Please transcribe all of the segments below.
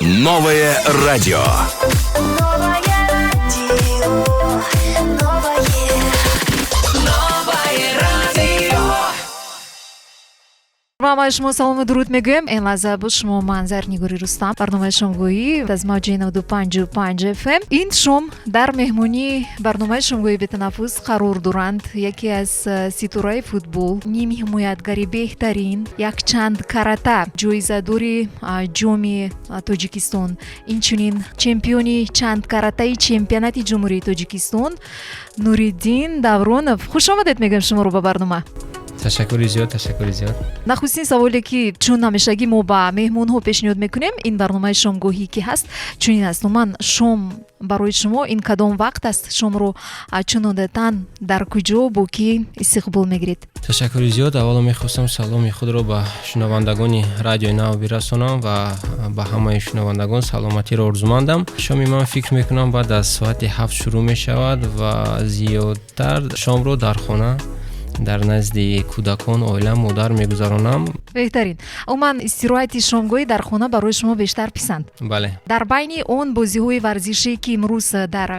Новое радио. Новое радио, новое, Новое радио. Ба ҳамаи шумо салому дуруд мегӯем. Ин лаҳза бо шумо ман, Зарнигори Рустам, барномаи шомгоҳӣ аз мавҷи 95,5 FM. Ин шом дар меҳмонии барномаи шомгоҳи бетанаффус қарор доранд яке аз ситораи футбол, нимҳимоятгари беҳтарин, якчанд карата ҷоизадори Ҷоми Тоҷикистон, инчунин чемпиони чандкаратаи чемпионати Ҷумҳурии Тоҷикистон Нуриддин Давронов. Хуш омадед мегӯем шуморо ба барнома. Ташаккури зиёд, ташаккури зиёд. Нахустин саволе, ки чун ҳамешагӣ мо ба меҳмонҳо пешниҳод мекунем, ин барномаи шомгоҳӣ ки ҳаст, чунин аст: умуман, шом барои шумо ин кадом вақт аст? Шомро чун одатан дар куҷо, бо кӣ истиқбол мегиред? Ташаккури зиёд. Аввало мехостам саломи худро ба шунавандагони Радиои Нав бирасонам ва ба ҳамаи шунавандагон саломатиро орзумандам. Шоми ман, фикр мекунам, баъд аз соати 7 шурӯъ мешавад ва зиёдтар шомро дар хона, дар назди кӯдакон, оила, модар мегузаронам. Беҳтарин. Умуман, истироҳати шомгоҳӣ дар хона барои шумо бештар писанд? Бале. Дар байни он бозиҳои варзишӣ, ки имрӯз дар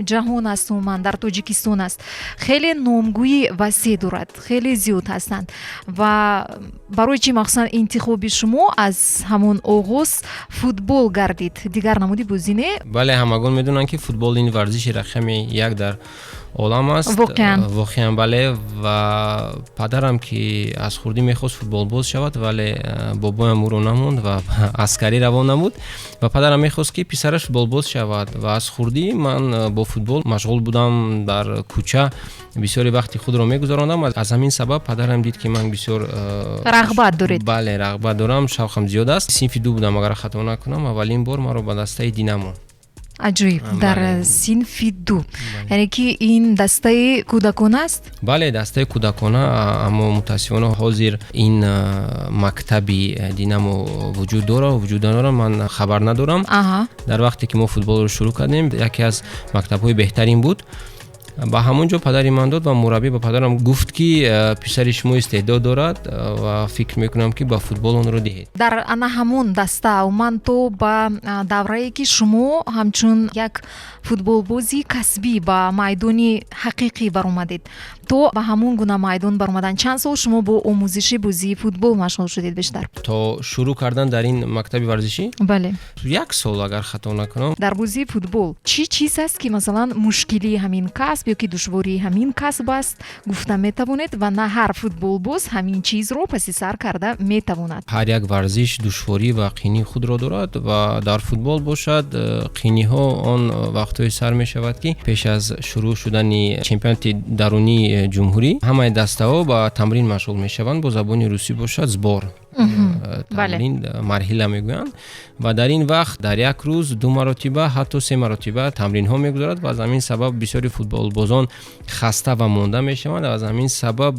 ҷаҳон аст, умуман дар Тоҷикистон аст, хеле номгӯи васеъ дорад, хеле зиёд ҳастанд, ва барои чӣ махсусан интихоби шумо аз ҳамон оғоз футбол гардид, дигар намуди бозӣ не? Бале, ҳамагон медонанд, ки футбол ин варзиши рақами як дар олам аст. Воқеан. Воқеан, бале. Ва падарам, ки аз хурдӣ мехост футболбоз шавад, вале бобоям ӯро намонд ва ба аскарӣ равон намуд, ва падарам мехост, ки писараш футболбоз шавад, ва аз хурдӣ ман бо футбол машғул будам, дар кӯча бисёри вақти худро мегузарондам. Аз ҳамин сабаб падарам дид, ки ман бисёр рағбат доред. Бале, рағбат дорам, шавқам зиёд аст. Синфи 2 будам, агар хато накунам, аввалин бор маро ба дастаи Динамо. Аҷоиб, дар синфи 2, яъне ки ин дастаи кӯдакона аст? Бале, дастаи кӯдакона, аммо мутаассифона ҳозир ин мактаби Динамо вуҷуд дора, вуҷуд надора, ман хабар надорам. Дар вақте ки мо футболро шурӯъ кардем, яке аз мактабҳои беҳтарин буд. Ба ҳамон ҷо падари ман дод ва мураббӣ ба падарам гуфт, ки писари шумо истеъдод дорад ва фикр мекунам, ки ба футбол онро диҳед. Дар ана ҳамон даста, умуман, то ба даврае ки шумо ҳамчун як футболбози касбӣ ба майдони ҳақиқӣ баромадед, то ба ҳамон гуна майдон баромадан чанд сол шумо бо омӯзиши бозии футбол машғул шудед бештар? То шурӯъ кардан дар ин мактаби варзишӣ? Бале. Як сол, агар хато накунам. Дар бозии футбол чӣ чиз аст, ки масалан мушкилии ҳамин касб ё ки душвории ҳамин касб аст, гуфта метавонед, ва на ҳар футболбоз ҳамин чизро паси сар карда метавонад? Ҳар як варзиш душворӣ ва қиинии худро дорад ва дар футбол бошад, қииниҳо он вақтҳое сар мешавад, ки пеш аз шурӯъ шудани чемпионати дарунии ҷумҳурӣ ҳамаи дастаҳо ба тамрин машғул мешаванд, бо забони русӣ бошад, сбор, тамрин, марҳила мегӯянд, ва дар ин вақт дар як рӯз ду маротиба, ҳатто се маротиба тамринҳо мегузарад ва аз ҳамин сабаб бисёри футболбозон хаста ва монда мешаванд. Аз ҳамин сабаб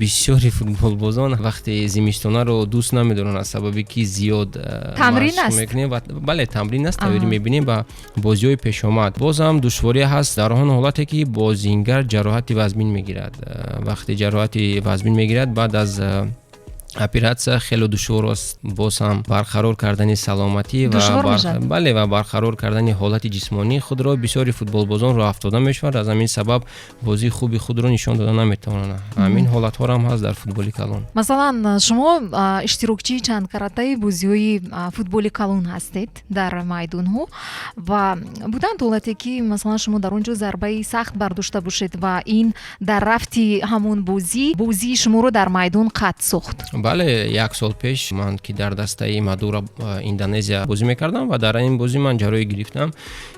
бисёри футболбозон вақти зимистонаро дӯст намедоранд, аз сабабе ки зиёд тамрин аст. Мекунем. Бале, тамрин аст, тайёрӣ мебинем ба бозиҳои пешомад. Боз ҳам душворӣ ҳаст дар он ҳолате, ки бозингар ҷароҳати вазмин мегирад. Вақте ҷароҳати вазмин мегирад, баъд аз оператсия хеле душвор аст боз ҳам барқарор кардани саломатӣ ва, бале, ва барқарор кардани ҳолати ҷисмонии худро. Бисёри футболбозон роҳ афтода мешаванд, аз ҳамин сабаб бозии хуби худро нишон дода наметавонанд. Ҳамин ҳолатҳоро ҳам ҳаст дар футболи калон. Масалан, шумо иштирокчии чандкаратаи бозиҳои футболи калон ҳастед дар майдонҳо, ва буданд ҳолате, ки масалан шумо дар он ҷо зарбаи сахт бардошта бошед ва ин дар рафти ҳамон бозӣ бозии шуморо дар майдон қатъ сохт? Бале, як сол пеш ман, ки дар дастаи Мадура, Индонезия, бозӣ мекардам ва дар ин бозӣ ман ҷарроҳӣ гирифтам,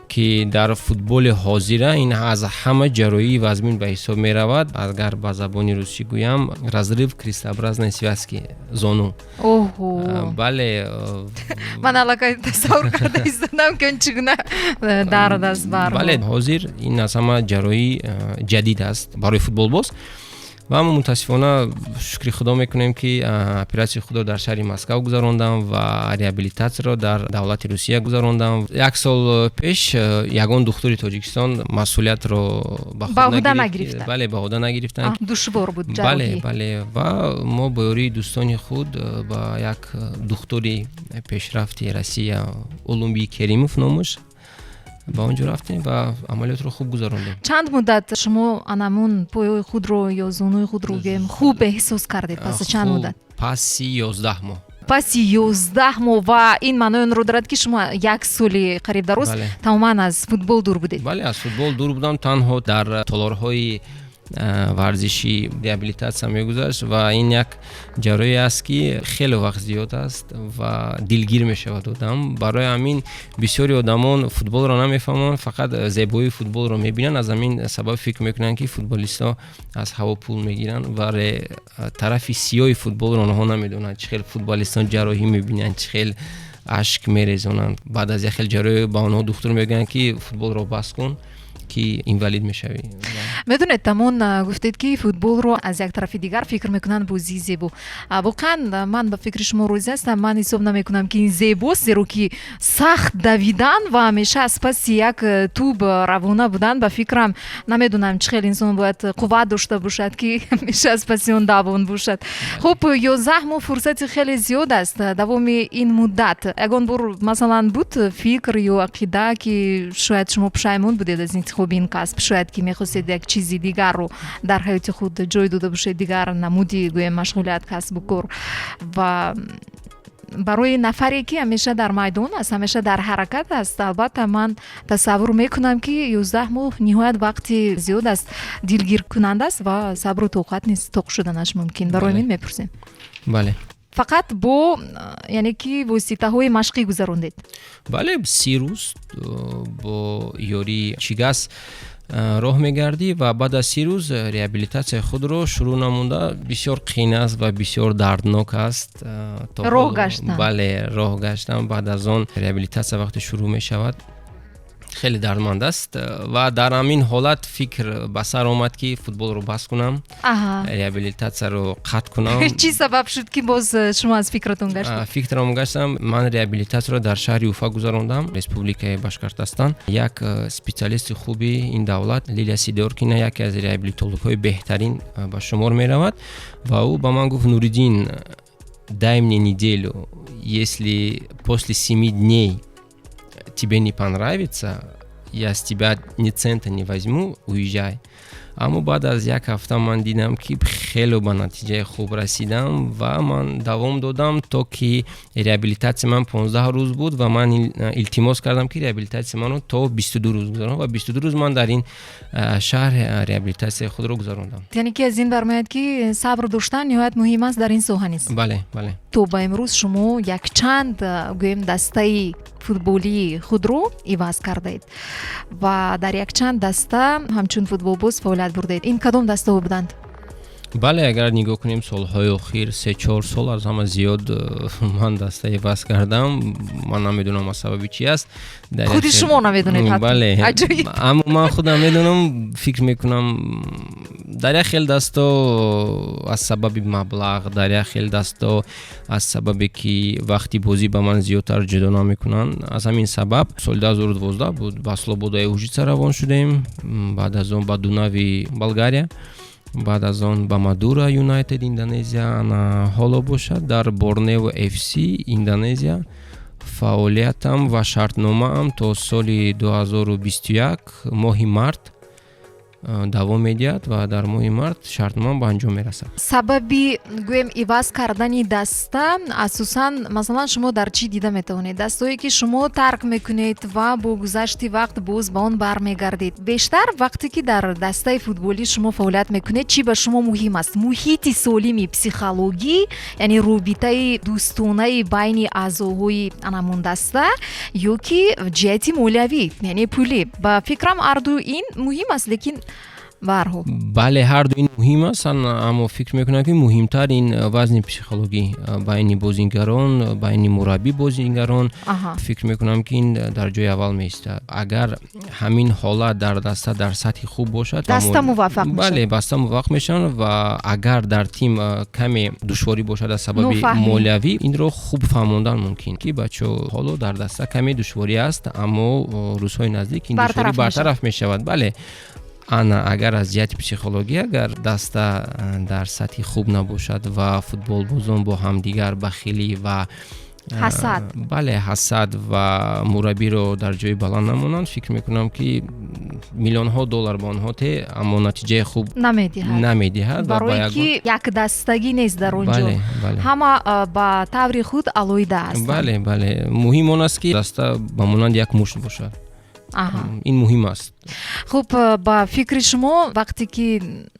ки дар футболи ҳозира ин аз ҳама ҷарроҳии вазмин ба ҳисоб меравад. Агар ба забони русӣ гӯям, разрыв крестообразной связки зону. Бале. Ман аллакай тасаввур карда истодам, ки он чӣ гуна дард аст. Бале, ҳозир ин аз ҳама ҷарроҳии ҷадид аст барои футболбоз. Ва аммо мутаассифона, шукри Худо мекунем, ки оператсияи худро дар шаҳри Москав гузарондам ва реабилитатсияро дар давлати Русия гузарондам. Як сол пеш ягон духтури Тоҷикистон масъулиятро ба худ нагирифта. Бале, ба уҳда нагирифтанд. Душвор буд. Бале, бале. Ва мо бо ёрии дӯстони худ ба як духтури пешрафти Россия, Улумби Керимов номаш, ба он ҷо рафтем ва амалиётро хуб гузарондем. Чанд муддат шумо анамун поёи худро ё зонуи худро, гӯем, хуб эҳсос кардед? Паси чанд муддат? Паси 11 моҳ. Паси 11 моҳ. Ва ин маънои онро дорад, ки шумо як соли қариб дароз тамоман аз футбол дур будед. Бале, аз футбол дур будам. Танҳо дар толорҳои варзишӣ реабилитатсия мегузашт. Ва ин як ҷарроҳие аст, ки хеле вақт зиёд аст ва дилгир мешавад одам. Барои ҳамин бисёри одамон футболро намефаҳманд, фақат зебоии футболро мебинанд. Аз ҳамин сабаб фикр мекунанд, ки футболистҳо аз ҳаво пул мегиранд, вале тарафи сиёҳи футболро онҳо намедонанд, чӣ хел футболистон ҷарроҳӣ мебинанд, чӣ хел ашк мерезонанд. Баъд аз як хел ҷарроҳӣ ба онҳо духтур мегӯянд, ки футболро бас кун, ки инвалид мешавӣ. Медонед, тамон гуфтед, ки футболро аз як тарафи дигар фикр мекунанд бозии зебо. Воқеан, ман ба фикри шумо розӣ ҳастам. Ман ҳисоб намекунам, ки ин зебост, зеро ки сахт давидан ва ҳамеша аз паси як тӯб равона будан, ба фикрам, намедонам, чӣ хел инсон бояд қувват дошта бошад, ки ҳамеша аз паси он давон бошад. Хуб, 11 моҳ фурсати хеле зиёд аст. Давоми ин муддат ягон бор, масалан, буд фикр ё ақида, ки шояд шумо пушаймон будед аз интихоби ин касб, шояд ки мехостед як чизи дигарро дар ҳаёти худ ҷой дода бошед, дигар намуди, гӯем, машғулият, касбу кор? Ва барои нафаре, ки ҳамеша дар майдон аст, ҳамеша дар ҳаракат аст, албатта, ман тасаввур мекунам, ки 11 моҳ ниҳоят вақти зиёд аст, дилгиркунанда аст ва сабру тоқат низ тоқ шуданаш мумкин. Барои ин мепурсем. Бале. Фақат бо, яъне ки, воситаҳои машқӣ гузарондед? Бале, 30 рӯз бо ёрии чигас роҳ мегардӣ ва баъд аз 30 рӯз реабилитатсияи худро шурӯъ намуда. Бисёр қиин аст ва бисёр дарднок аст. Роҳ гаштан. Бале, роҳ гаштан. Баъд аз он реабилитатсия вақте шурӯъ мешавад, хеле дардманд аст. Ва дар ҳамин ҳолат фикр ба сар омад, ки футболро бас кунам, реабилитатсияро қатъ кунам. Чӣ сабаб шуд, ки боз шумо аз фикратон гаштед? Фикрам гаштам. Ман реабилитатсияро дар шаҳри Уфа гузарондам, Республикаи Башкортостан. Як специалисти хуби ин давлат, Лилия Сидоркина, яке аз реабилитологҳои беҳтарин ба шумор меравад, ва ӯ ба ман гуфт: «Нуриддин, дай мне неделю. Если после 7 дней тебе не понравится, я с тебя ни цента не возьму, уезжай». Аммо баъд аз як ҳафта ман дидам, ки хеле ба натиҷаи хуб расидам ва ман давом додам, то ки реабилитатсияи ман 15 рӯз буд ва ман илтимос кардам, ки реабилитатсияи маро то 22 рӯз гузаронам, ва 22 рӯз ман дар ин шаҳр реабилитатсияи худро гузарондам. Яъне ки аз ин бармеояд, ки сабр доштан ниҳоят муҳим аст дар ин соҳа низ. Бале. То ба имрӯз шумо якчанд, гӯем, дастаи футболии худро иваз кардаед ва дар якчанд даста ҳамчун футболбоз фаъолият бурдаед. Ин кадом дастаҳо буданд? Бале, агар нигоҳ кунем, солҳои охир, 3-4 сол, аз ҳама зиёд ман даста иваз кардам. Ман намедонам, аз сабаби чи аст. Худи шумо намедонед? Бале, аммо ман худам медонам. Фикр мекунам, дар як хел дасто аз сабаби маблағ, дар як хел дасто аз сабабе ки вақти бозӣ ба ман зиёдтар ҷудо намекунанд. Аз ҳамин сабаб соли 2012 буд, ба Слободаи Ужица равон шудем, баъд аз он ба Дунави Болгария, баъд аз он ба Мадура Юнайтед Индонезия. Ана ҳоло бошад, дар Борнео ФС Индонезия фаъолиятам ва шартномаам то соли 2021 моҳи март давом медиҳад ва дар моҳи март шартнома ба анҷом мерасад. Сабаби, гӯем, иваз кардани даста асосан, масалан, шумо дар чӣ дида метавонед? Дастое ки шумо тарк мекунед ва бо гузашти вақт боз ба он бармегардед. Бештар вақте ки дар дастаи футболӣ шумо фаъолият мекунед, чӣ ба шумо муҳим аст? Муҳити солими психологӣ, яъне робитаи дӯстонаи байни аъзоҳои анамон даста, ё ки ҷиҳати молиявӣ, яъне пулӣ? Ба фикрам, ҳарду ин муҳим аст, лекин Ба ҳар ҳол. Бале, ҳарду ин муҳим аст, аммо фикр мекунам, ки муҳимтар ин вазни психологӣ байни бозингарон, байни мураббӣ бозингарон. Фикр мекунам, ки ин дар ҷои аввал меистад. Агар ҳамин ҳолат дар даста дар сатҳи хуб бошад, даста муваффақ. Бале, даста муваффақ мешаванд. Ва агар дар тим каме душворӣ бошад аз сабаби молиявӣ, инро хуб фаҳмондан мумкин, ки бачаҳо, ҳоло дар даста каме душворӣ аст, аммо рӯзҳои наздик ин душворӣ бартараф мешавад. Бале, ана агар аз ҷиҳати психологӣ агар даста дар сатҳи хуб набошад ва футболбозон бо ҳамдигар бахилӣ ва ҳасад. Бале, ҳасад ва мураббиро дар ҷои баланд намонанд, фикр мекунам, ки миллионҳо доллар ба онҳо те, аммо натиҷаи хуб намедиҳад. Намедиҳад. Барое ки якдастагӣ нест дар он ҷо, ҳама ба таври худ алоҳида ҳастанд. Бале, муҳим он аст, ки даста ба монанди як мушт бошад. Ин муҳим аст. Хуб, ба фикри шумо, вақте ки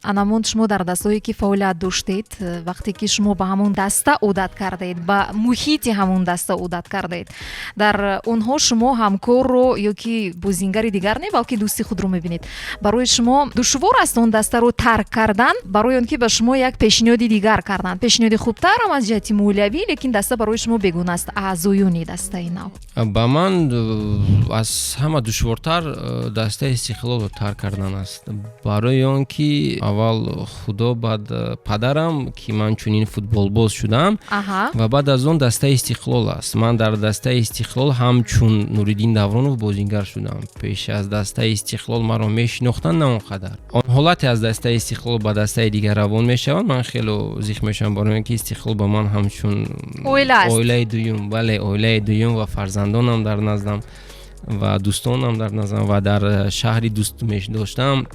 анамон шумо дар дастаҳое ки фаъолият доштед, вақте ки шумо ба ҳамон даста одат кардаед, ба муҳити ҳамон даста одат кардаед, дар онҳо шумо ҳамкорро ё ки бозингари дигар не, балки дӯсти худро мебинед, барои шумо душвор аст он дастаро тарк кардан, барои он ки ба шумо як пешниҳоди дигар карданд, пешниҳоди хубтарам аз ҷиҳати молиявӣ, лекин даста барои шумо бегона аст, аъзоёни дастаи нав? Ба ман аз ҳама душвортар дастаи Истиқлолро тарк кардан аст, барои он ки аввал Худо, баъд падарам, ки ман чунин футболбоз шудам, ва баъд аз он дастаи Истиқлол аст. Ман дар дастаи Истиқлол ҳамчун Нуриддин Давронов бозингар шудам. Пеш аз дастаи Истиқлол маро мешинохтанд на он қадар. Он ҳолате аз дастаи Истиқлол ба дастаи дигар равон мешаванд, ман хело зиқ мешавам, барои он ки Истиқлол ба ман ҳамчун оилаи дуюм, бале, оилаи дуюм ва фарзандонам дар наздам ва дӯстонам дар наздам ва дар шаҳри дӯст доштам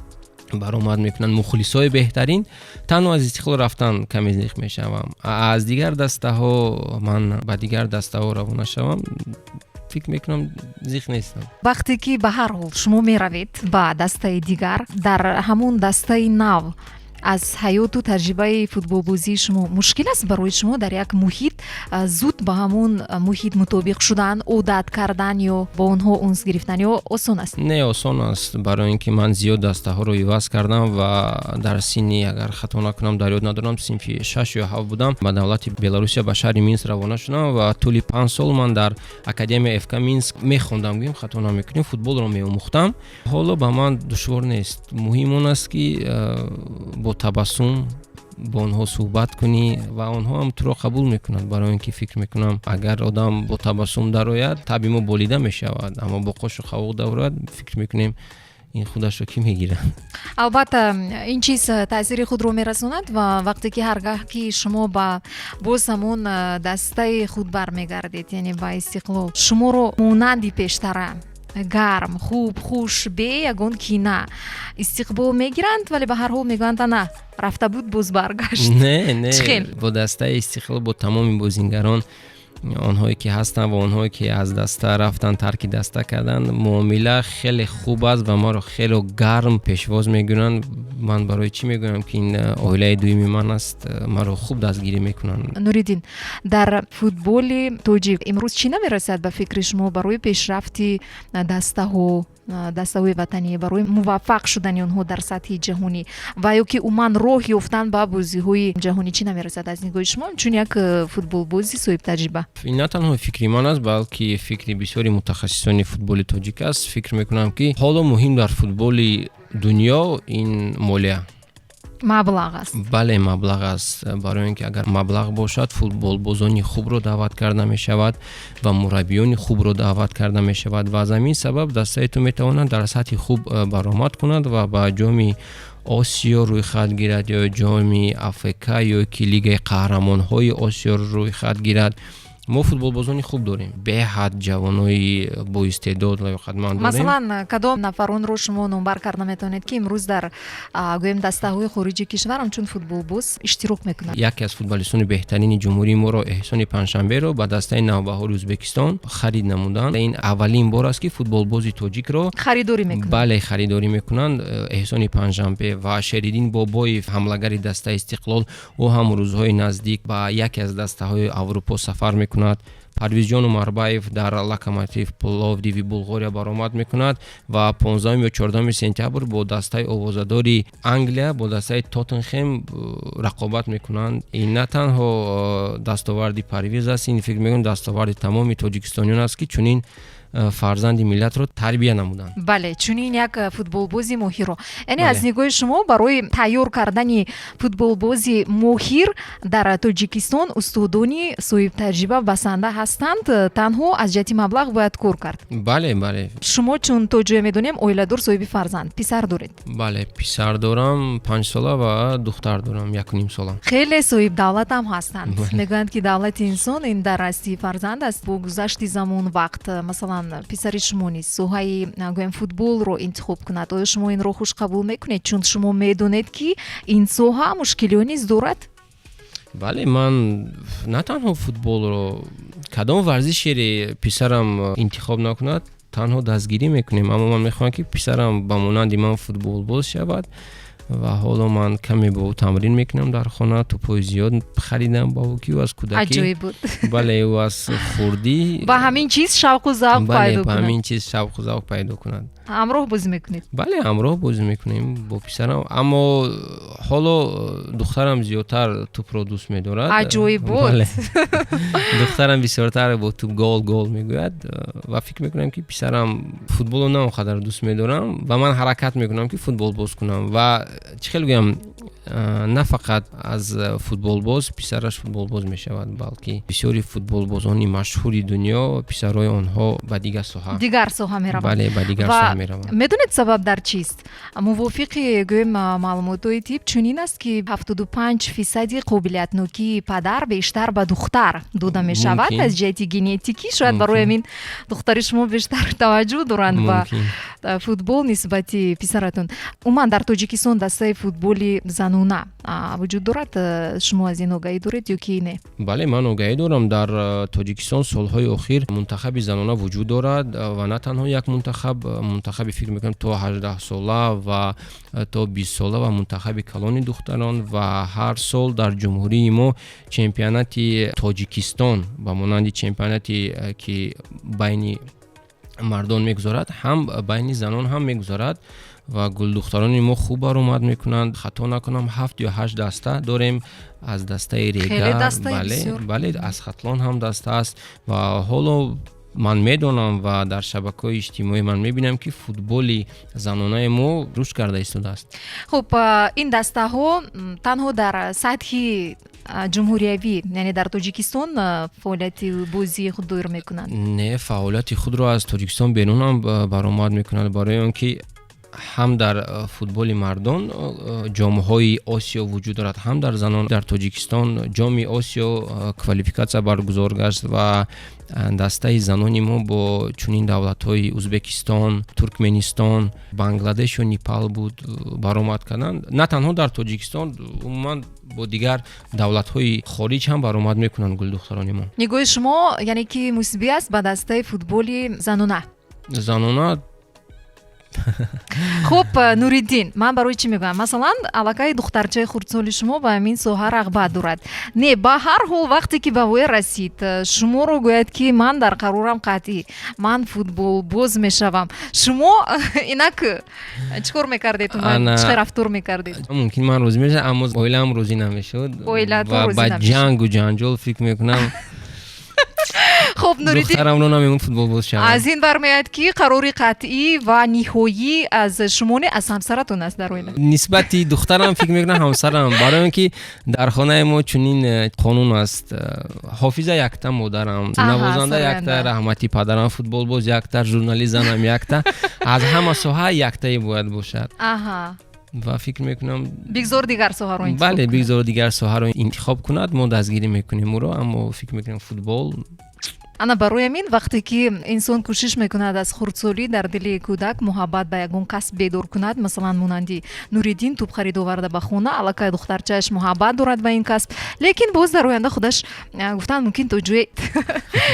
баромад мекунанд мухлисои беҳтарин. Танҳо аз Истиқлол рафтан каме зиқ мешавам. Аз дигар дастаҳо ман ба дигар дастаҳо равона шавам, фикр мекунам, зиқ нестам. Вақте ки ба ҳар ҳол шумо меравед ба дастаи дигар, дар ҳамон дастаи нав аз ҳаёту таҷрибаи футболбозии шумо мушкил аст барои шумо дар як муҳит зуд ба ҳамон муҳит мутобиқ шудан, одат кардан ё бо онҳо унс гирифтан ё осон аст? Не, осон аст, барои ин ки ман зиёд дастаҳоро иваз кардам ва дар синни, агар хато накунам, дар ёд надорам, синфи 6 ё 7 будам, ба давлати Беларусия, ба шаҳри Минск равона шудам ва тӯли 5 сол ман дар академияи ФК Минск мехондам, гӯем хато намекунем, футболро меомӯхтам. Ҳоло ба ман душвор нест. Муҳим он аст, ки бо табассум бо онҳо суҳбат кунӣ ва онҳо ҳам туро қабул мекунанд, барои он ки фикр мекунам, агар одам бо табассум дарояд, табъи мо болида мешавад, аммо бо қошу қавоқ дарояд, фикр мекунем, ин худашро кӣ мегирад? Албатта, ин чиз таъсири худро мерасонад. Ва вақте ки ҳар гаҳ ки шумо ба боз ҳамон дастаи худ бармегардед, яъне ба Истиқлол, шуморо монанди пештара гарм, хуб, хуш, бе ягон кина истиқбол мегиранд, вале ба ҳар ҳол мегӯянд, ана рафта буд, боз баргашт? Не, не, бо дастаи Истиқлол, бо тамоми бозингарон, онҳое ки ҳастанд ва онҳое ки аз даста рафтанд, тарки даста карданд, муомила хеле хуб аст ва маро хеле гарм пешвоз мегиранд. Ман барои чӣ мегӯям, ки ин оилаи дуюми ман аст, маро хуб дастгирӣ мекунанд. Нуриддин, дар футболи тоҷик имрӯз чӣ намерасад ба фикри шумо барои пешрафти дастаҳо, дастаҳои ватанӣ, барои муваффақ шудани онҳо дар сатҳи ҷаҳонӣ ва ё ки умуман роҳ ёфтан ба бозиҳои ҷаҳонӣ чӣ намерасад аз нигоҳи шумо чун як футболбози соҳибтаҷриба? Ин на танҳо фикри ман аст, балки фикри бисёри мутахассисони футболи тоҷик аст. Фикр мекунам, ки ҳоло муҳим дар футболи дунё ин молия. Маблағ аст. Бале, маблағ аст, барои он ки агар маблағ бошад, футболбозони хубро даъват карда мешавад ва мураббиёни хубро даъват карда мешавад ва аз ҳамин сабаб дастаи ту метавонад дар сатҳи хуб баромад кунад ва ба Ҷоми Осиё рӯйхат гирад ё Ҷоми АФК ё ки Лигаи қаҳрамонҳои Осиё рӯйхат гирад. Мо футболбозони хуб дорем, беҳад ҷавонои боистеъдод, лаёқатманд дорем. Масалан, кадом нафаронро шумо номбар карда метавонед, ки имрӯз дар гӯем дастаҳои хориҷи кишвар ҳамчун футболбоз иштирок мекунанд? Яке аз футболистони беҳтарини ҷумҳурии моро, Эҳсони Панҷшанберо, ба дастаи Навбаҳори Ӯзбекистон харид намуданд. Ин аввалин бор аст, ки футболбози тоҷикро харидорӣ мекунанд. Бале, харидорӣ мекунанд. Эҳсони Панҷшанбе ва Шериддин Бобоев, ҳамлагари дастаи Истиқлол, ӯ ҳам рӯзҳои наздик ба яке аз дастаҳои Аврупо сафар мекунад. Парвизҷон Умарбаев дар Локомотив Пловдиви Булғория баромад мекунад ва 15 ё 14 сентябр бо дастаи овозадори Англия, бо дастаи Тоттенхем рақобат мекунанд. Ин на танҳо дастоварди Парвиз аст, ин, фикр мекунам, дастоварди тамоми тоҷикистониён аст, ки чунин фарзанди миллатро тарбия намуданд. Бале, чунин як футболбози моҳирро. Яъне, аз нигоҳи шумо, барои тайёр кардани футболбози моҳир дар Тоҷикистон устодони соҳибтаҷриба басанда ҳастанд, танҳо аз ҷиҳати маблағ бояд кор кард. Бале. Шумо, чун то ҷое медонем, оиладор, соҳиби фарзанд, писар доред. Бале, писар дорам 5-сола ва духтар дорам 1,5 сола. Хеле соҳибдавлатам ҳастанд. Мегӯянд, ки давлати инсон ин дар ҳастии фарзанд аст. Бо гузашти замон, вақт, масалан, писари шумо низ соҳаи, гӯем, футболро интихоб кунад, оё шумо инро хуш қабул мекунед, чун шумо медонед, ки ин соҳа мушкилиҳо низ дорад? Бале, ман на танҳо футболро, кадом варзишере писарам интихоб накунад, танҳо дастгирӣ мекунем. Аммо ман мехоҳам, ки писарам ба монанди ман футболбоз шавад ва ҳоло ман каме бо ӯ тамрин мекунам дар хона. Тӯпҳои зиёд харидам ба ӯ, ки ӯ аз кӯдакӣ Аҷоиб буд. Бале, ӯ аз хурдӣ Ба ҳамин чиз шавқу завқ пайдо ба кунад. ҳамин чиз шавқу завқ пайдо кунад. Ҳамроҳ бозӣ мекунед? Бале, ҳамроҳ бозӣ мекунем бо писарам, аммо ҳоло духтарам зиёдтар тӯпро дӯст медорад. Аҷоиб буд. Бале. Духтарам бисёртар бо тӯп гол, гол мегӯяд ва фикр мекунам, ки писарам футболро на он қадар дӯст медорам ва ман ҳаракат мекунам, ки футболбоз кунам. Ва чӣ хел гӯям, на фақат аз футболбоз писараш футболбоз мешавад, балки бисёри футболбозони машҳури дунё писарои онҳо ба дигар соҳа Дигар соҳа мераванд. Бале, ба дигар Ва соҳа мераванд. медонед, сабаб дар чист? Мувофиқи, гӯем, маълумотҳои тиб чунин аст, ки 75 фисади қобилиятнокии падар бештар ба духтар дода мешавад. Мумкин. Аз ҷиҳати генетикӣ шояд барои ҳамин духтари шумо бештар таваҷҷӯҳ доранд ба Мумкин. футбол нисбати писаратон. Умуман, дар Тоҷикистон дастаи футболи занона вуҷуд дорад? Шумо аз ин огаҳӣ доред ё ки не? Бале, ман огаҳӣ дорам. Дар Тоҷикистон солҳои охир мунтахаби занона вуҷуд дорад ва на танҳо як мунтахаб, мунтахаби, фикр мекунам, то 18-сола ва то 20-сола ва мунтахаби калони духтарон. Ва ҳар сол дар ҷумҳурии мо чемпионати Тоҷикистон, ба монанди чемпионати ки байни мардон мегузарад, ҳам байни занон ҳам мегузарад ва гулдухтарони мо хуб баромад мекунанд. Хато накунам, ҳафт ё ҳашт даста дорем, аз дастаи Хеле Регар, дастаи бале, бисёр. Бале, аз Хатлон ҳам даста аст. Ва ҳоло ман медонам ва дар шабакаҳои иҷтимоӣ ман мебинам, ки футболи занонаи мо рушд карда истодааст. Хуб, ин дастаҳо танҳо дар сатҳи ҷумҳуриявӣ, яъне дар Тоҷикистон, фаъолияти бозии худ доир мекунанд? Не, фаъолияти худро аз Тоҷикистон берун ҳам баромад мекунанд, барои он ки ҳам дар футболи мардон ҷомҳои Осиё вуҷуд дорад, ҳам дар занон. Дар Тоҷикистон Ҷоми Осиё квалификатсия баргузор гашт ва дастаи занони мо бо чунин давлатҳои Узбекистон, Туркменистон, Бангладешу Непал буд, баромад карданд. На танҳо дар Тоҷикистон, умуман бо дигар давлатҳои хориҷ ҳам баромад мекунанд гулдухтарони мо. Нигоҳи шумо, яъне ки, мусбӣ аст ба дастаи футболи занона? Занона. Хуб, Нуриддин, ман барои чӣ мегӯям? Масалан, аллакай духтарчаи хурдсоли шумо ба ҳамин соҳа рағбат дорад. Не, ба ҳар ҳол, вақте ки ба воя расид, шуморо гӯяд, ки ман дар қарорам қатъӣ, ман футболбоз мешавам, шумо инак чӣ кор мекардед? Чӣ хел рафтор мекардед? Мумкин ман розӣ мешавам, аммо оилаам розӣ намешуд. Оилаатон ва розӣ ба намешуд. ҷангу ҷанҷол, фикр мекунам. Хуб, Нуриддин, Духтарамро намемон футболбоз шавад. аз ин бармеояд, ки қарори қатъӣ ва ниҳоӣ аз шумо не, аз ҳамсаратон аст дар оила. Нисбати духтарам, фикр мекунам, ҳамсарам, барои он ки дар хонаи мо чунин қонун аст: ҳофиза якта, модарам, навозанда якта, раҳмати падарам, футболбоз якта, журналист занам якта, аз ҳама соҳа яктае бояд бошад. Ва фикр мекунам, Бигзор дигар соҳаро интихоб бале, кунад. Бигзор дигар соҳаро интихоб кунад, мо дастгирӣ мекунем ӯро, аммо фикр мекунам, футбол. Ана барои ҳамин, вақте ки инсон кӯшиш мекунад аз хурдсолӣ дар дили кӯдак муҳаббат ба ягон касб бедор кунад, масалан, монанди Нуриддин тӯб харид оварда ба хона, аллакай духтарчааш муҳаббат дорад ба ин касб, лекин боз дар оянда худаш, гуфтан мумкин, то ҷое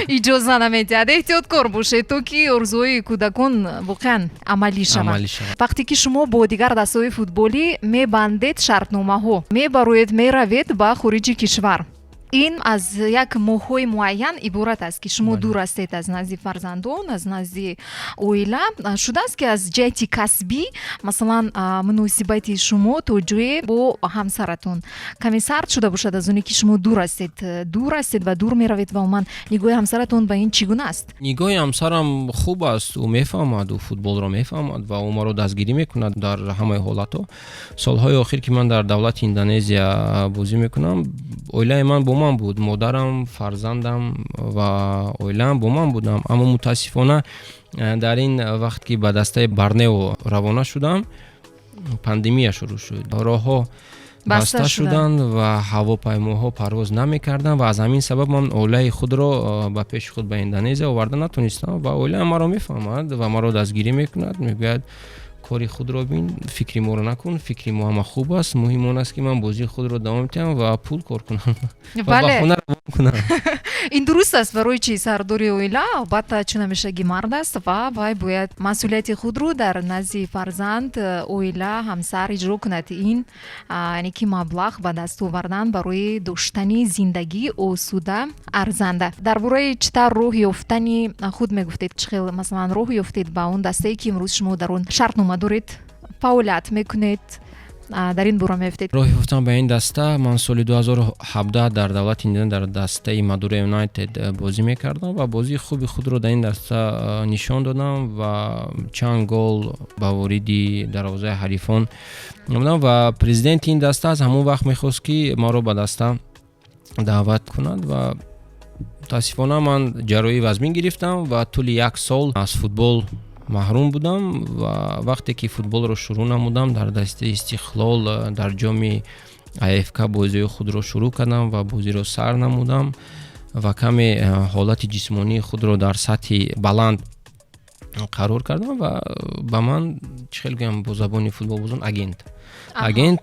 иҷоза намедиҳад. Эҳтиёткор бошед, то ки орзуҳои кӯдакон воқеан амалӣ шаванд. Амалӣ шавад. Вақте ки шумо бо дигар дастаҳои футболӣ мебандед шартномаҳо, мебароед, меравед ба хориҷи кишвар, Ин аз як моҳҳои муайян иборат аст, ки шумо дур ҳастед аз назди фарзандон, аз назди оила. Шудааст, ки аз ҷиҳати касбӣ, масалан, муносибати шумо то ҷое бо ҳамсаратон каме сард шуда бошад аз оне, ки шумо дур ҳастед ва дур меравед, ва умуман нигоҳи ҳамсаратон ба ин чӣ гуна аст? Нигоҳи ҳамсарам хуб аст. Ӯ мефаҳмад, ӯ футболро мефаҳмад ва ӯ маро дастгирӣ мекунад дар ҳамаи ҳолатҳо. Солҳои охир, ки ман дар давлати Индонезия бозӣ мекунам, оилаи ман бо ман буд: модарам, фарзандам ва оилаам бо ман будам. Аммо мутаассифона, дар ин вақт, ки ба дастаи Барнео равона шудам, пандемия шурӯъ шуд, роҳҳо баста шуданд ва ҳавопаймоҳо парвоз намекарданд ва аз ҳамин сабаб ман оилаи худро ба пеши худ ба Индонезия оварда натонистам. Ва оилаам маро мефаҳмад ва маро дастгирӣ мекунад, мегӯяд: «Кори худро бин, фикри моро накун, фикри мо ҳама хуб аст». Муҳим он аст, ки ман бозии худро давом диҳам ва пул кор кунам ва ба хона равон кунам. Ин дуруст аст. Барои чи сардори оила, албатта, чун ҳамешагӣ мард аст ва вай бояд масъулияти худро дар назди фарзанд, оила, ҳамсар иҷро кунад. Ин яъне ки маблағ ба даст овардан барои доштани зиндагии осуда арзанда. Дар бораи чӣ тавр роҳ ёфтани худ мегуфтед. Чӣ хел, масалан, роҳ ёфтед ба он дастае, ки имрӯз шумо дар он шартнома доред, фаъолият мекунед? Дар ин бора мегуфтед. Роҳ ёфтам ба ин даста: ман соли 2017 дар давлати Индонезия дар дастаи Мадура Юнайтед бозӣ мекардам ва бозии хуби худро дар ин даста нишон додам ва чанд гол ба вориди дарвозаи ҳарифон намудам. Ва президенти ин даста аз ҳамон вақт мехост, ки маро ба даста даъват кунад. Ва мутаассифона, ман ҷарроҳии вазмин гирифтам ва тӯли як сол аз футбол маҳрум будам. Ва вақте ки футболро шурӯъ намудам, дар дастаи Истиқлол дар ҷоми АФК бозиҳои худро шурӯъ кардам ва бозиро сар намудам ва каме ҳолати ҷисмонии худро дар сатҳи баланд қарор кардам. Ва ба ман, чӣ хел гӯям, бо забони футболбозон агент,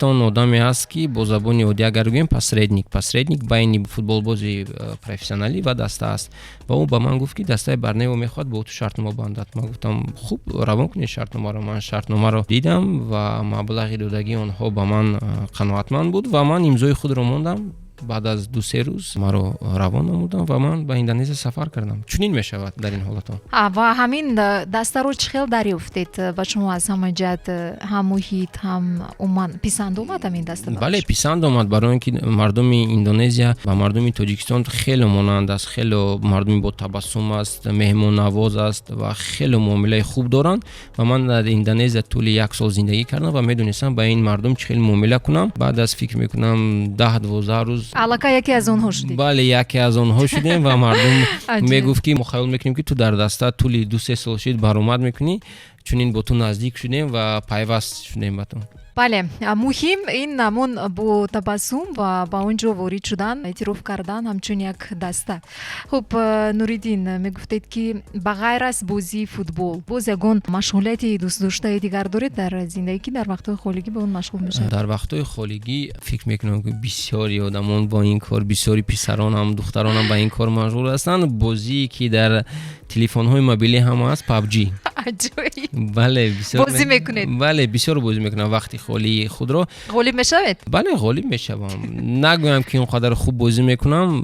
он одаме аст, ки бо забони оддӣ агар гӯем, посредник байни футболбози профессионалӣ ва даста аст. Ва ӯ ба ман гуфт, ки дастаи Барнео мехоҳад бо ту шартнома бандад. Ман гуфтам: «Хуб, равон кунед шартномаро». Ман шартномаро дидам ва маблағи додагии онҳо ба ман қаноатманд буд ва ман имзои худро мондам. Баъд аз 2-се рӯз маро равон намудам ва ман ба Индонезия сафар кардам. Чунин мешавад дар ин ҳолатҳо. Ва ҳамин дастаро чӣ хел дарёфтед? Ба шумо аз ҳама ҷиҳат, ҳам муҳит, ҳам умуман писанд омад ҳамин даста? Бале, писанд омад, барои он ки мардуми Индонезия ба мардуми Тоҷикистон хеле монанд аст, хеле мардуми бо табассум аст, меҳмоннавоз аст ва хеле муомилаи хуб доранд. Ва ман дар Индонезия тӯли як сол зиндагӣ кардам ва медонистам, ба ин мардум чӣ хел муомила кунам. Баъд аз, фикр мекунам, 10-12 рӯз Аллакай яке аз онҳо шудед. Бале, яке аз онҳо шудем ва мардум мегуфт, ки мо хаёл мекунем, ки ту дар даста тӯли 2-се сол шид баромад мекунӣ, чунин бо ту наздик шудем ва пайваст шудем ба ту. Бале, муҳим ин ҳамон бо табассум ва ба он ҷо ворид шудан, эътироф кардан ҳамчун як даста. Хуб, Нуриддин, мегуфтед, ки ба ғайр аз бозии футбол боз ягон машғулияти дӯстдоштаи дигар доред дар зиндагӣ, ки дар вақтҳои холигӣ ба он машғул мешавед? Дар вақтҳои холигӣ, фикр мекунам, ки бисёри одамон бо ин кор, бисёри писаронам, духтаронам ба ин кор машғул ҳастанд: бозие, ки дар телефонҳои мобилӣ ҳам аст, PUBG. Аҷоиб! Бале, бисёр. Бозӣ мекунед? Бале, бисёр бозӣ мекунам вақти холии худро. Ғолиб мешавед? Бале, ғолиб мешавам. Нагӯям, ки он қадар хуб бозӣ мекунам.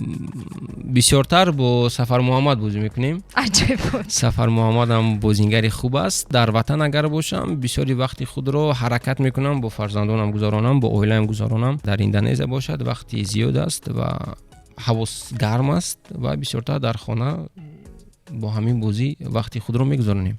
Бисёртар бо Сафар Муҳаммад бозӣ мекунем. Аҷоиб! Сафар Муҳаммадам бозингари хуб аст. Дар ватан агар бошам, бисёри вақти худро ҳаракат мекунам бо фарзандонам гузаронам, бо оилаам гузаронам. Дар Индонезия бошад, вақти зиёд аст ва ҳаво гарм аст ва бисёртар дар хона бо ҳамин бозӣ вақти худро мегузаронем.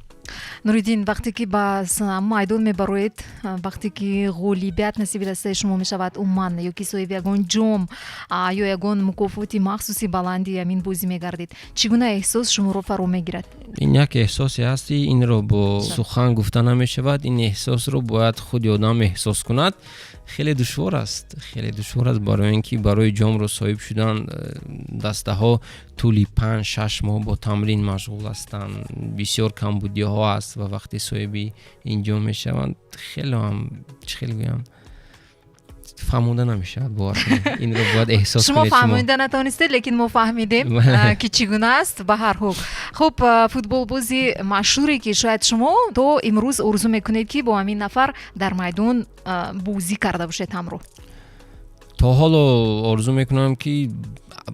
Нуриддин, вақте ки ба майдон мебароед, вақте ки ғолибият насиби дастаи шумо мешавад, умуман, ё ки соҳиби ягон ҷом ё ягон мукофоти махсуси баланди ҳамин бозӣ мегардед, чӣ гуна эҳсос шуморо фаро мегирад? Ин як эҳсосе ҳасти, инро бо сухан гуфта намешавад. Ин эҳсосро бояд худи одам эҳсос кунад. Хеле душвор аст, хеле душвор аст, барои ин ки барои ҷомро соҳиб шудан дастаҳо тӯли 5-6 моҳ бо тамрин машғул ҳастанд, бисёр камбудиҳо аст. Ва вақте соҳиби ин ҷом мешаванд, хеле ҳам, чӣ хел гӯям, фаҳмонда намешавад, бовар кунед, инро бояд эҳсос Шумо кунед. фаҳмонида натавонистед, лекин мо фаҳмидем, ки чӣ гуна аст. Ба ҳар ҳол, хуб, футболбози машҳуре, ки шояд шумо то имрӯз орзу мекунед, ки бо ҳамин нафар дар майдон бозӣ карда бошед ҳамроҳ? То ҳоло орзу мекунам, ки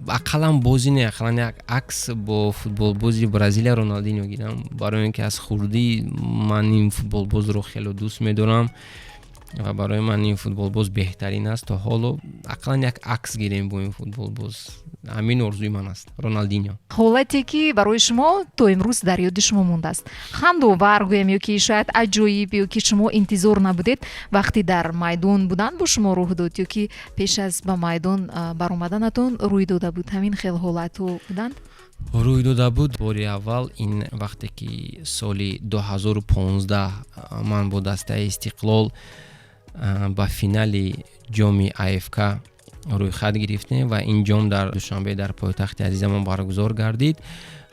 ақаллан бозӣ не, ақаллан як акс бо футболбози Бразилия Роналдино гирам, барои он ки аз хурдӣ ман ин футболбозро хеле дӯст медорам ва барои ман ин футболбоз беҳтарин аст. То ҳоло ақаллан як акс гирем бо ин футболбоз, ҳамин орзуи ман аст, Роналдино. Ҳолате, ки барои шумо то имрӯз дар ёди шумо мондааст, хандовар гӯем ё ки шояд аҷоиб, ё ки шумо интизор набудед, вақте дар майдон будан бо шумо рӯй дод, ё ки пеш аз ба майдон баромаданатон рӯй дода буд, ҳамин хел ҳолатҳо буданд? Рӯй дода буд. Бори аввал ин вақте ки соли 2015 ман бо дастаи Истиқлол ба финали ҷоми АФК рӯйхат гирифтем ва ин ҷом дар Душанбе, дар пойтахти азизамон баргузор гардид.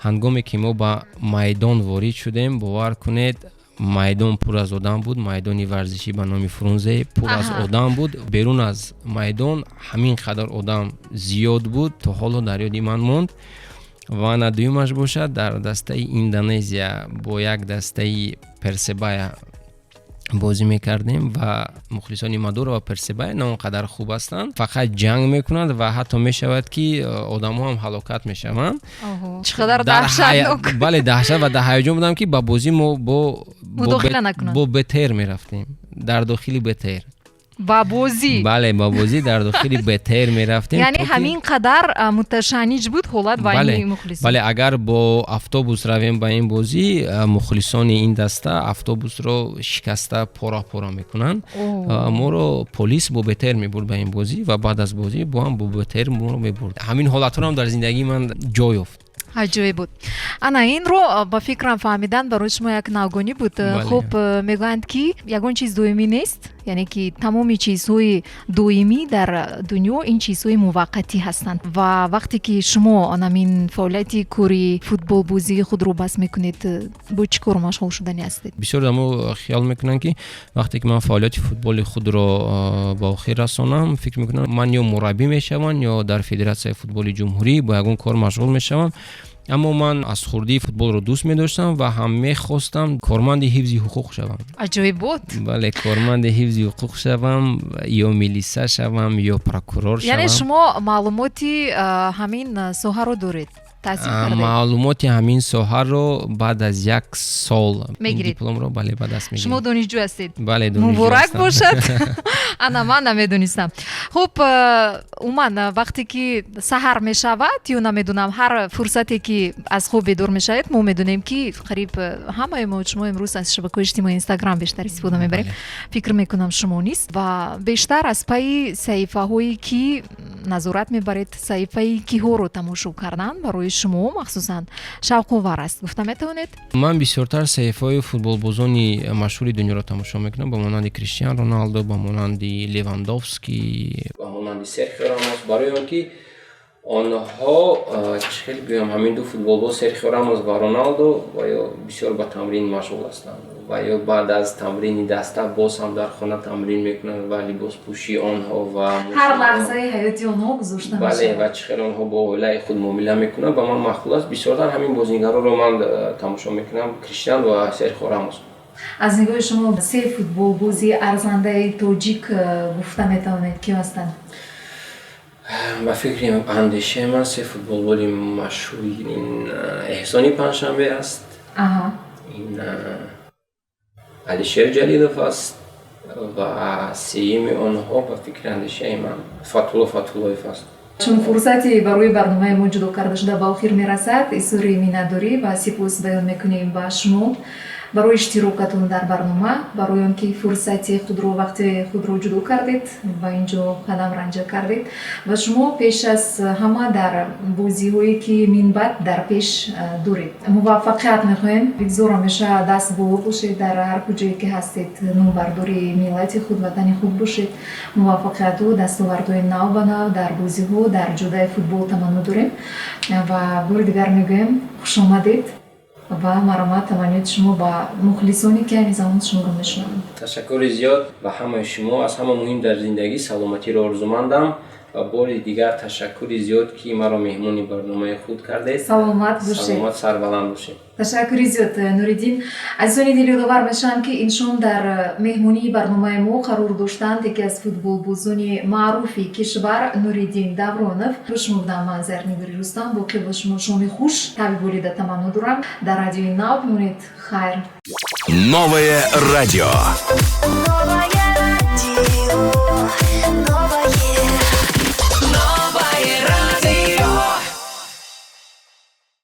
Ҳангоме ки мо ба майдон ворид шудем, бовар кунед, майдон пур аз одам буд. Майдони варзишӣ ба номи Фрунзе пур аз одам буд. Берун аз майдон ҳамин қадар одам зиёд буд, то ҳоло дар ёди ман монд. Ва на дуюмаш бошад, дар дастаи Индонезия бо як дастаи Персебая бозӣ мекардем ва мухлисони Мадура ва Персебая на он қадар хуб ҳастанд, фақат ҷанг мекунанд ва ҳатто мешавад, ки одамҳо ҳам ҳалокат мешаванд. Чӣ қадар даҳшатнок! Бале, даҳшат ва дар ҳаяҷон будам, ки ба бозӣ мо мудохила накунанд. Бо БТР мерафтем, дар дохили БТР. Ба бозӣ? Бале, ба бозӣ дар дохили БТР мерафтем. Яъне ҳамин қадар муташанниҷ буд ҳолат байни мухлисон? Бале, агар бо автобус равем ба ин бозӣ, мухлисони ин даста автобусро шикаста пора пора мекунанд. Моро полис бо БТР мебурд ба ин бозӣ ва баъд аз бозӣ бо ҳам бо БТР моро мебурд. Ҳамин ҳолатҳоро дар зиндагии ман ҷой ёфт. Аҷоиб буд. Ана инро, ба фикрам, фаҳмидан барои шумо як навгонӣ буд. Хуб, мегӯянд, ки ягон чиз доимӣ нест, яъне ки тамоми чизҳои доимӣ дар дунё ин чизҳои муваққатӣ ҳастанд. Ва вақте ки шумо анамин фаъолияти кори футболбозии худро бас мекунед, бо чӣ кор машғул шудани ҳастед? Бисёр одамо хиёл мекунанд, ки вақте ки ман фаъолияти футболи худро ба охир расонам, фикр мекунам, ман ё мураббӣ мешавам, ё дар Федератсияи футболи ҷумҳурӣ бо ягон кор машғул мешавам. Аммо ман аз хурдӣ футболро дӯст медоштам ва ҳам мехостам корманди ҳифзи ҳуқуқ шавам. Аҷоиб буд. Бале, корманди ҳифзи ҳуқуқ шавам, ё милиса шавам, ё прокурор шавам. Яъне шумо маълумоти ҳамин соҳаро доред, таҳсил кардед? Маълумоти ҳамин соҳаро баъд аз як сол мегиред? Дипломро, бале, ба даст мегирем. Шумо донишҷӯ ҳастед? Бале, донишҷӯ. Муборак бошад! Ана ман намедонистам. Хуб, умуман, вақте ки саҳар мешавад ё намедонам, ҳар фурсате ки аз хоб бедор мешавед, мо медонем, ки қариб ҳамаи мо шумо имрӯз аз шабакаҳои иҷтимои Инстаграм бештар истифода мебарем, фикр мекунам, шумо низ, ва бештар аз пайи саҳифаҳое ки назорат мебаред, саҳифаи киҳоро тамошо кардан барои шумо махсусан шавқовар аст, гуфта метавонед? Ман бисёртар саҳифаҳои футболбозони машҳури дунёро тамошо мекунам, ба монанди Криштиан Роналдо, ба монанди Левандовский, ба монанди Серхио Рамос, барои он ки онҳо, чӣ хел гӯям, ҳамин ду футболбоз, Серхио Рамос ва Роналдо, ва ё бисёр ба тамрин машғул ҳастанд ва ё баъд аз тамрини даста боз ҳам дар хона тамрин мекунанд ва либоспӯшии онҳо ва ҳар лаҳзаи ҳаёти онҳо гузошта Бале, мешавад. ва чӣ хел онҳо бо оилаи худ муомила мекунанд, ба ман маъқул аст. Бисёртар ҳамин бозигароро ман тамошо мекунам, Криштиан ва Серхио Рамос. Аз нигоҳи шумо се футболбози арзандаи тоҷик гуфта метавонед, киё ҳастанд? Ба фикри андешаи ман, се футболбози машҳури ин Эҳсони Панҷшанбе аст, ин Алишер Ҷалилов аст ва сеюми онҳо, ба фикри андешаи ман, Фатҳулло Фатҳуллоев аст. Чун фурсати барои барномаи мо ҷудо карда шуда ба охир мерасад, изҳори миннатдорӣ ва сипос баён мекунем ба шумо барои иштирокатон дар барнома, барои он ки фурсати худро, вақти худро ҷудо кардед, ба ин ҷо қадам ранҷа кардед. Ва шумо пеш аз ҳама дар бозиҳое, ки минбаъд дар пеш доред, муваффақият мехоҳем. Бигзор ҳамеша даст боло бошед, дар ҳар куҷое ки ҳастед номбардори миллати худ, ватани худ бошед. Муваффақияту дастовардҳои нав ба нав дар бозиҳо, дар ҷодаи футбол таманно дорем ва бори дигар мегӯем, хушомадед ва марҳамат, таманниёти шумо ба мухлисоне, ки айни замон шуморо мешунаванд. Ташаккури зиёд ба ҳамаи шумо. Аз ҳама муҳим дар зиндагӣ саломатиро орзумандам. Ва бори дигар ташаккури зиёд, ки маро меҳмони барномаи худ кардед. Саломат бошед. Саломат, сарбаланд бошед. Ташаккури зиёд, Нуриддин. Азизони дил, ёдовар мешавам, ки ин шом дар меҳмонии барномаи мо қарор доштанд яке аз футболбозони маъруфи кишвар Нуриддин Давронов. Бо шумо будам ман, Зарнигори Рустам. Боқӣ бо шумо шоми хуш, таби болида таманно дорам. Дар Радиои Нав бимонед. Хайр. Новое радио. Новое